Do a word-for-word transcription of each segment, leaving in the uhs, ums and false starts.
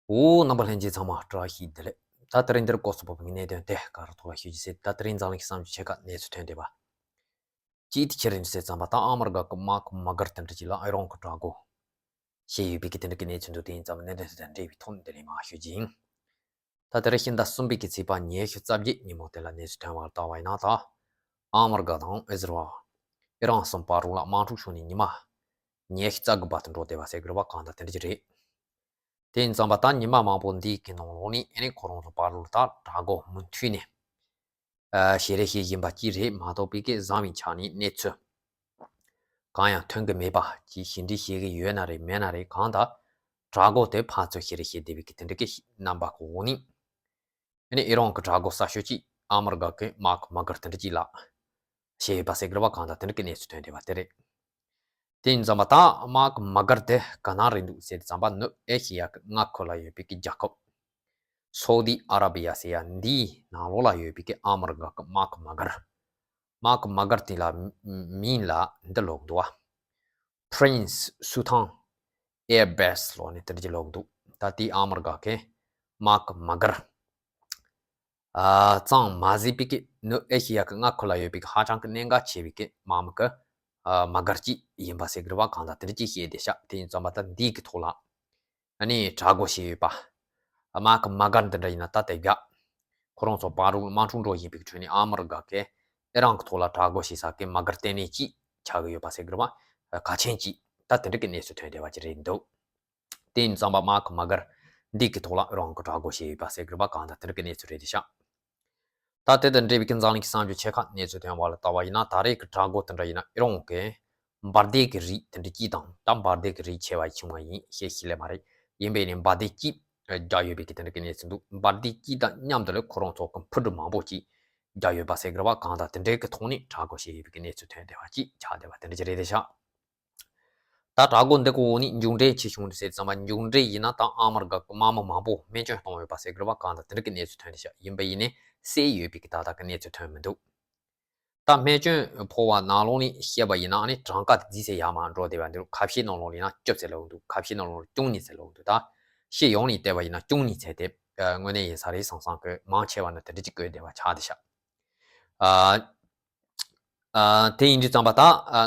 འོ། རྣམ་པ་ལྷན་རྒྱས་ཚང་མ་བཀྲ་ཤིས་བདེ་ལེགས། ད་དེ་རིང་འདིར་སྐོར་སུ་བབས་པའི་གནད་དོན་དེ་ག་རུ་ཐོག་ལ་ཤོད་ཀྱི་ཟེར། ད་དེ་རིང་འཛམ་གླིང་གི་བསམ་བློ་ཆེ་ཁག་གནས་ཚུལ་ཐོན་བསྡད་པ། གཅིག་དེ་ཁྱེད་རང་ཚོས་ཚང་མ་ད་ཨ་མི་རི་ཀ་གི་མཱག་མ་གྷར་དེ་འདྲ་ཅིག་ལ་ཨི་རན་གྱི་དྲག་རྒོལ་བྱས་ཡོད་པའི་གི་དེ་འདྲ་གི་གནས་ཚུལ་འདུག་དེ་ཡིན་ཙང་གནད་དོན་དེ་དང་འབྲེལ་བའི་ཐོག་ནས་དེ་ལས་མར་ཤོད་ཀྱི་ཡིན། ད་དེ་རིང་ཕྱི་ཟླ་གསུམ་པའི་གི་ཚེས་པ་ཉི་ཤུ་རྩ་བརྒྱད་ཉིན་མོ་དེ་ལ་གནས་ཚུལ་ཐོན་པ་ལ་ལྟ་བ་ཡིན་ན། ད་ཨ་མི་རི་ཀ་དང་ཨི་ཟི་རལ། ཨི་རན་གསུམ་བར་རོགས་ལ་དམག་འཁྲུག་བྱུང་ནས་ཉི་མ་ཉི་ཤུ་རྩ་དགུ་པ་དུ་འགྲོ་བསྡད་པ་ཟེར་གི་རེད་པ། གང་ལྟར་དེ་འདྲ་ཅིག་རེད། དེ་ཡིན་ཙང་པ་ད་ཉི་མ་མང་པོ་འདི་གི་ནང་ལོགས་ནས་ཨ་ནི་ཁོ་རང་ཚོ་བར་ལ་ད་དྲག་རྒོལ་མུ་མཐུད་ནས་ཨ་བྱེད་རེས་བྱེད་བཞིན་པ་ཅིག་རེད་མ་གཏོགས་པའི་གི་བཟང་བའི་ཆ་ནས་གནས་ཚུལ་གང་ཡང་ཐོན་གི་མེད་པ་ཅིག་ཞི་འགྲིག་བྱེད་གི་ཡོད་ན་རེད་མེད་ན་རེད། གང་ལྟར་དྲག་རྒོལ་དེ་ཕར་ཚུར་བྱེད་རེས་བྱེད་བསྡད་པའི་གི་དེ་འདྲ་གི་རྣམ་པ་གི་འོག་ནས། ཨ་ནི་ཨི་རན་གྱི་དྲག་རྒོལ་གསར་ཤོས་ཅིག་ཨ་མི་རི་ཀ་གི་མཱག་མ་གྷར་དེ་འདྲ་ཅིག་ལ་བྱས་ཡོད་པ་ཟེར་གི་རེད་པ། གང་ལྟར་དེ་འདྲ་གི་གནས་ཚུལ་ཐོན་བསྡད་པ་དེ་རེད། དེ་ཡིན་ཙང་པ་ད་མཱག་མ་གྷར་དེ་ག་ན་རེད་འདུག་ཟེར་ཙང་པ་ནུབ་ཨེ་ཤེ་ཡ་གི་མངའ་ཁུལ་ལ་ཡོད་པའི་གི་རྒྱལ་ཁབ་སོ་ཏི་ཨ་ར་བི་ཡ་ཟེར་ཡ་འདིའི་ནང་ལོགས་ལ་ཡོད་པའི་གི་ཨ་མི་རི་ཀ་གི་མཱག་མ་གྷར། མཱག་མ་གྷར་དེ་ལ་མིང་ལ་འདི་ལབ་འདུག་པ། Prince Sultan Air Base ལབ་ནས་དེ་འདྲ་ཅིག་ལབ་འདུག་ད་དེ་ཨ་མི་རི་ཀ་གི་མཱག་མ་གྷར་ཨ་ཙམ་མ་ཟད་པའི་གི་ནུབ་ཨེ་ཤེ་ཡ་གི་མངའ་ཁུལ་ལ་ཡོད་པའི་གི་ཧ་ཅང་གི་གནད་འགག་ཆེ་བའི་གི་དམག་མི་གི་ཨ་མ་གྷར་ཅིག་ཡིན་པ་ཟེར་གི་རེད་པ། གང་ལྟར་དེ་འདྲ་ཅིག་བཤད་བསྡད་ཤག་དེ་ཡིན་ཙང་པ་ད་འདི་གི་ཐོག་ལ་ཨ་ནི་དྲག་རྒོལ་བྱས་ཡོད་པ། མཱག་མ་གྷར་འདི་འདྲ་ཡིན་ན་ད་ལྟ་བརྒྱ། ཁོ་རང་ཚོ་བར་རོགས་དམག་འཁྲུག་འགྲོ་བཞིན་པའི་ཁྲོད་ནས་ཨ་མི་རི་ཀ་གིས་ཨི་རན་གྱི་ཐོག་ལ་དྲག་རྒོལ་བྱེད་ས་གི་མ་གྷར་ལྟེ་གནས་ཅིག་ཆགས་ཀྱི་ཡོད་པ་ཟེར་གི་རེད་པ། གལ་ཆེན་ཅིག་ད་དེ་འདྲ་གི་གནས་ཚུལ་ཐོན་བསྡད་པ་ཅིག་རེད་འདུག་དེ་ཡིན་ཙང་པ་མཱག་མ་གྷར་འདི་གི་ཐོག་ལ་ཨི་རན་གྱིས་དྲག་རྒོལ་བྱས་ཡོད་པ་ཟེར་གི་རེད་པ། གང་ལྟར་དེ་འདྲ་གི་གནས་ཚུལ་རེད་དེ་ཤག་ད་དེ་དང་འབྲེལ་བའི་གི་འཛམ་གླིང་གི་གསར་འགྱུར་ཆེ་ཁག་གནས་ཚུལ་ཐོན་པ་ལ་ལྟ་བ་ཡིན་ན། ད་རེས་ཀྱི་དྲག་རྒོལ་དེ་འདྲ་ཡིན་ན་ཨི་རན་གྱི་འབར་མདེལ་གྱི་རིགས་དེ་འདྲ་གཅིག་དང་། ད་འབར་མདེལ་གྱི་རིགས་ཆེ་བ་ཡིན་ཆུང་བ་ཡིན་ཤེས་ཤེས་ལེ་མ་རེད། ཡིན་པས་ནི་འབར་མདེལ་གཅིག་བརྒྱབ་ཡོད་པའི་གི་དེ་འདྲ་གི་གནས་ཚུལ་འདུག་འབར་མདེལ་གཅིག་དང་མཉམ་དུ་ལ་ཁོ་རང་ཚོ་གི་འཕུར་གྲུ་མང་པོ་ཅིག་བརྒྱབ་ཡོད་པ་ཟེར་གི་རེད་པ། གང་ལྟར་དེ་འདྲའི་གི་ཐོག་ནས་དྲག་རྒོལ་བྱས་ཡོད་པའི་གི་གནས་ཚུལ་ཐོན་བསྡད་པ་ཅིག་ཆགས་བསྡད་པ་དེ་འདྲ་ཅིག་རེད་དེ་ཤག་ད་དྲག་རྒོལ་འདི་གི་འོག་ནས་མཇུག་འབྲས་ཅི་བྱུང་རེད་ཟེར་ཙང་པ། མཇུག་འབྲས་ཡིན་ན་ད་ཨ་མི་རི་ཀ་གི་དམག་མི་མང་པོ་རྨས་སྐྱོན་བཏང་ཡོད་པ་ཟེར་གི་རེད་པ། གང་ལྟར་དེ་འདྲ་གི་གནས་ཚུལ་ཐོན་བསྡད་ཤག་ཡིན་པ་ཡིན་ནའི་བསད་ཡོད་པའི་གི་ད་ལྟ་གི་གནས་ཚུལ་ཐོན་མི་འདུག་ད་རྨས་སྐྱོན་ཕོག་པ་ནང་ལོགས་ནས་བཤད་པ་ཡིན་ན་ཨ་ནི་གྲངས་ཀ་དེ་རྫིས་ཚད་ཡར་མར་འགྲོ་བསྡད་པ་འདུག་ཁ་ཤས་ནང་ལོགས་ལ་ཡིན་ན་བཅུ་ཙམ་ལབ་འདུག་ཁ་ཤས་ནང་ལོགས་ལ་བཅུ་གཉིས་ཙམ་ལབ་འདུག་ད་སྤྱི་ཡོངས་ནས་བལྟས་པ་ཡིན་ན་བཅུ་གཉིས་ཙམ་དེ་དངོས་གནས་ཡིན་ས་རེད་བསམ་བསམ་གི། མང་ཆེ་བ་ནི་དེ་འདྲ་ཅིག་བཀོད་བསྡད་པ་ཆགས་བསྡད་ཤག་ཨ། ཨ། དེ་ཡིན་དུས་ཙམ་པ་ད་ཨ་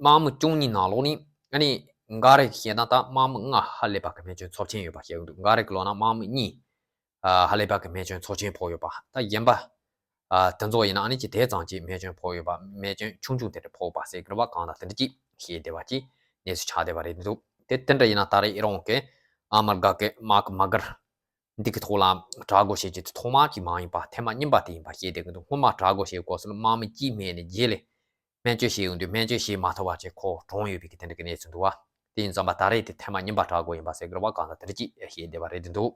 དམག་མི་བཅུ་གཉིས་ནང་ལོགས་ནས་ཨ་ནི་འགའ་རེ་བཤད་ན་ད་དམག་མི་ལྔ་ཧ་ལས་པ་གི་རྨས་སྐྱོན་ཚབས་ཆེན་ཡོད་པ་བཤད་ཀྱི་འདུག་འགའ་རེ་གི་ལབ་ན་དམག་མི་གཉིས་ཨ་ཧ་ལས་པ་གི་རྨས་སྐྱོན་ཚབས་ཆེན་ཕོག་ཡོད་པ། ད་གཞན་པ་ཨ་དེ་ཚོ་ཡིན་ན་ཨ་ནི་ཅི་དེ་ཙམ་ཅིག་རྨས་སྐྱོན་ཕོག་ཡོད་པ། རྨས་སྐྱོན་ཆུང་ཆུང་དེ་འདྲ་ཕོག་པ་ཟེར་གི་རེད་པ། གང་ལྟར་དེ་འདྲ་ཅིག་བཤད་བསྡད་པ་ཅིག་གནས་ཚུལ་ཆགས་བསྡད་པ་རེད་འདུག་དེ་དེ་འདྲ་ཡིན་ན་ད་རེས་ཨི་རན་གྱི་ཨ་མི་རི་ཀ་གི་མཱག་མ་གྷར་འདི་གི་ཐོག་ལ་དྲག་རྒོལ་བྱེད་རྒྱུ་དེ་ཐོག་མ་ཅིག་མ་ཡིན་པ་ཐེངས་མ་གཉིས་པ་དེ་ཡིན་པ་བཤད་བསྡད་ཀྱི་འདུག་སྔོན་མ་དྲག་རྒོལ་བྱེད་སྐབས་སུ་དམག་མི་གཅིག་རྨས་ནས་རྗེས་ལ་སྨན་བཅོས་བྱེད་ཡོང་དུས་སྨན་བཅོས་བྱེད་མ་ཐུབ་པ་བྱས་ཁོ་གྲོངས་ཡོད་པའི་གི་དེ་འདྲ་གི་གནས་ཚུལ་འདུག་པ། དེ་ཡིན་ཙང་པ་ད་རེས་དེ་ཐེངས་མ་གཉིས་པ་དྲག་རྒོལ་ཡིན་པ་ཟེར་གི་རེད་པ། གང་ལྟར་དེ་འདྲ་ཅིག་བཤད་བསྡད་པ་རེད་འདུག་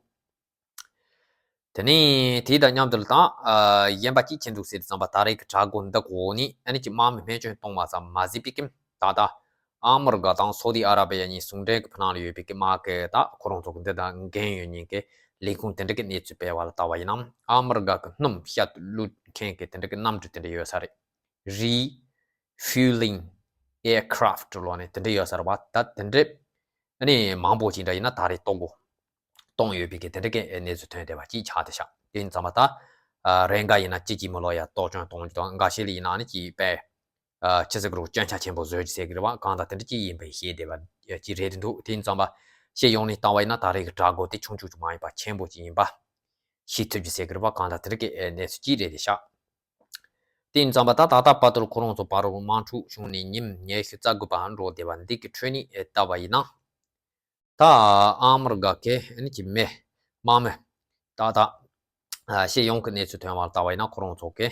དེ་ནས་དེ་དང་མཉམ་དུ་ལ་ད་ཨ་གཞན་པ་ཅིག་ཅི་འདུག་ཟེར་ཙམ་པ། ད་རེས་ཀྱི་དྲག་རྒོལ་འདི་གོ་ནས་ཨ་ནི་ཅིག་དམག་མི་རྨས་སྐྱོན་གཏོང་བ་ཙམ་མ་ཟད་པའི་གི་ད་ལྟ་ཨ་མི་རི་ཀ་དང་སོ་ཏི་ཨ་ར་བི་ཡ་གཉིས་ཟུང་འབྲེལ་གྱི་ཕུ་ནང་ལ་ཡོད་པའི་གི་དམག་གི་ད་ཁོ་རང་ཚོ་གི་འདི་དང་འགན་ཡོད་མཁན་གྱི་ལས་ཁུངས་དེ་འདྲ་གི་གནས་ཚུལ་སྤེལ་བ་ལ་ལྟ་བ་ཡིན་ན། ཨ་མི་རི་ཀ་གི་སྣུམ་ཤ་བླུག་མཁན་གྱི་དེ་འདྲ་གི་གནམ་གྲུ་དེ་འདྲ་ཡོད་ས་རེད། Refueling Aircraft ལབ་ནས་དེ་འདྲ་ཡོད་ས་རེད་པ། ད་དེ་འདྲ་ཨ་ནི་མང་པོ་ཅིག་འདྲ་ཡིན་ན་ད་རེས་གཏོང་དགོས། གཏོང་ཡོད་པའི་གི་དེ་འདྲ་གི་གནས་ཚུལ་ཐོན་བསྡད་པ་ཅིག་ཆགས་བསྡད་ཤག་དེ་ཡིན་ཙང་མ་ད་ཨ་རེ་འགའ་ཡིན་ན་ཅིག་ཅིག་མི་ལོ་ཡ་གཏོར་སྐྱོན་གཏོང་རྒྱུ་དང་། འགའ་ཤས་ལ་ཡིན་ན་ཨ་ནི་ཅིག་པས་ཨ་ཆི་ཟེར་གི་རེད། སྐྱོན་ཆ་ཆེན་པོ་བཟོ་རྒྱུ་ཟེར་གི་རེད་པ། གང་ལྟར་དེ་འདྲ་ཅིག་ཡིན་པའི་བཤད་བསྡད་པ་ཅིག་རེད་འདུག་དེ་ཡིན་ཙང་མ་སྤྱི་ཡོངས་ནས་ལྟ་བ་ཡིན་ན་ད་རེས་ཀྱི་དྲག་རྒོལ་དེ་ཆུང་ཆུང་ཅིག་མ་ཡིན་པ་ཆེན་པོ་ཅིག་ཡིན་པ་ཤེས་ཐུབ་རྒྱུ་ཟེར་གི་རེད་པ། གང་ལྟར་དེ་འདྲ་གི་གནས་ཚུལ་ཅིག་རེད་བསྡད་ཤག་དེ་ཡིན་ཙང་པ་ད་ད་ལྟ་བར་དུ་ཁོ་རང་ཚོ་བར་དུ་དམག་འཁྲུག་བྱུང་ནས་ཉིན་ཉི་ཤུ་རྩ་དགུ་པ་འགྲོ་བསྡད་པ་འདི་གི་ཁྲོད་ནས་ལྟ་བ་ཡིན་ན། ད་ཨ་མི་རི་ཀ་གི་ཨ་ནི་ཅིག་མི་དམག་མི་ད་ད་ཨ་སྤྱི་ཡོངས་ཀྱི་གནས་ཚུལ་ཐོན་པ་ལ་ལྟ་བ་ཡིན་ན། ཁོ་རང་ཚོ་གི་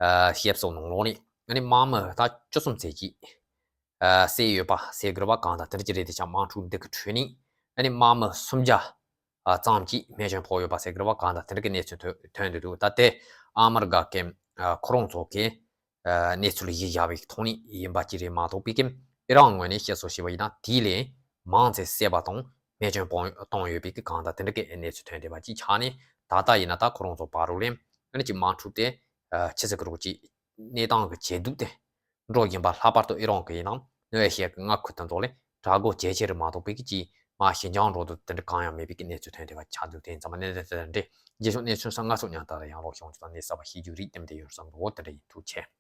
ཨ་ཞིབ་འཚོལ་ནང་ལོགས་ནས་ཨ་ནི་དམག་མི་ད་བཅུ་གསུམ་ཙམ་ཅིག་ཨ་བསད་ཡོད་པ་ཟེར་གི་རེད་པ། གང་ལྟར་དེ་འདྲ་ཅིག་རེད་དེ་ཤག་དམག་འཁྲུག་འདི་གི་ཁྲོད་ནས་ཨ་ནི་དམག་མི་སུམ་བརྒྱ་ཨ་ཙམ་ཅིག་རྨས་སྐྱོན་ཕོག་ཡོད་པ་ཟེར་གི་རེད་པ། གང་ལྟར་དེ་འདྲ་གི་གནས་ཚུལ་ཐོན་ཐོན་བསྡད་འདུག་ད་དེ་ཨ་མི་རི་ཀ་གི་ཨ་ཁོ་རང་ཚོ་གི་ཨ་གནས་ཚུལ་གཞི་བཞག་པའི་ཐོག་ནས་ཡིན་པ་ཅིག་རེད་མ་གཏོགས་པའི་གི་ཨི་རན་ངོས་ནས་བཤད་སྲོལ་བྱས་པ་ཡིན་ན་དེ་ལས་མང་ཙམ་བསད་པ་དང་རྨས་སྐྱོན་ཕོག་གཏོང་ཡོད་པའི་གི་གང་ལྟར་དེ་འདྲ་གི་གནས་ཚུལ་ཐོན་བསྡད་པ་ཅིག་ཆགས་ནས། ད་ལྟ་ཡིན་ན་ད་ཁོ་རང་ཚོ་བར་དུ་ལས་ཨ་ནི་ཅིག་དམག་འཁྲུག་དེ་ཨ་ཆི་ཟེར་གི་རེད། ཅིག་གནས་སྟངས་གི་ཇེ་སྡུག་དེ་འགྲོ་བཞིན་པ། ལྷག་པར་དུ་ཨི་རན་གི་ཡིན་ནམ་ནུབ་ཨེ་ཤི་ཡ་གི་མངའ་ཁུལ་དེ་ཚོ་ལ་དྲག་རྒོལ་ཇེ་ཆེ་རུ་མ་གཏོགས་པའི་གི་ཅིག་ མ་ཞི་འཇམ་འགྲོ་འདུག་དེ་འདྲ་གང་ཡང་མེད་པའི་གནས་ཚུལ་ཐོན་བསྡད་པ་ཆགས་འདུག་དེ་ཙམ་པ་ནས་དེ་འདྲ་རེད། རྗེས་ཕྱོགས་གནས་ཚུལ་གསར་སྣ་ཚོགས་ཉག་ཐག་རེ་ཡང་རོགས་ཤོང་ཅུ་དང་གནས་གསར་པ་ཤེས་རྒྱུ་རིགས་དེ་འདྲ་ཡོད་བསམ་འདུག་འོ་དེ་འདྲ་ཡིན། ཐུགས་རྗེ་ཆེ།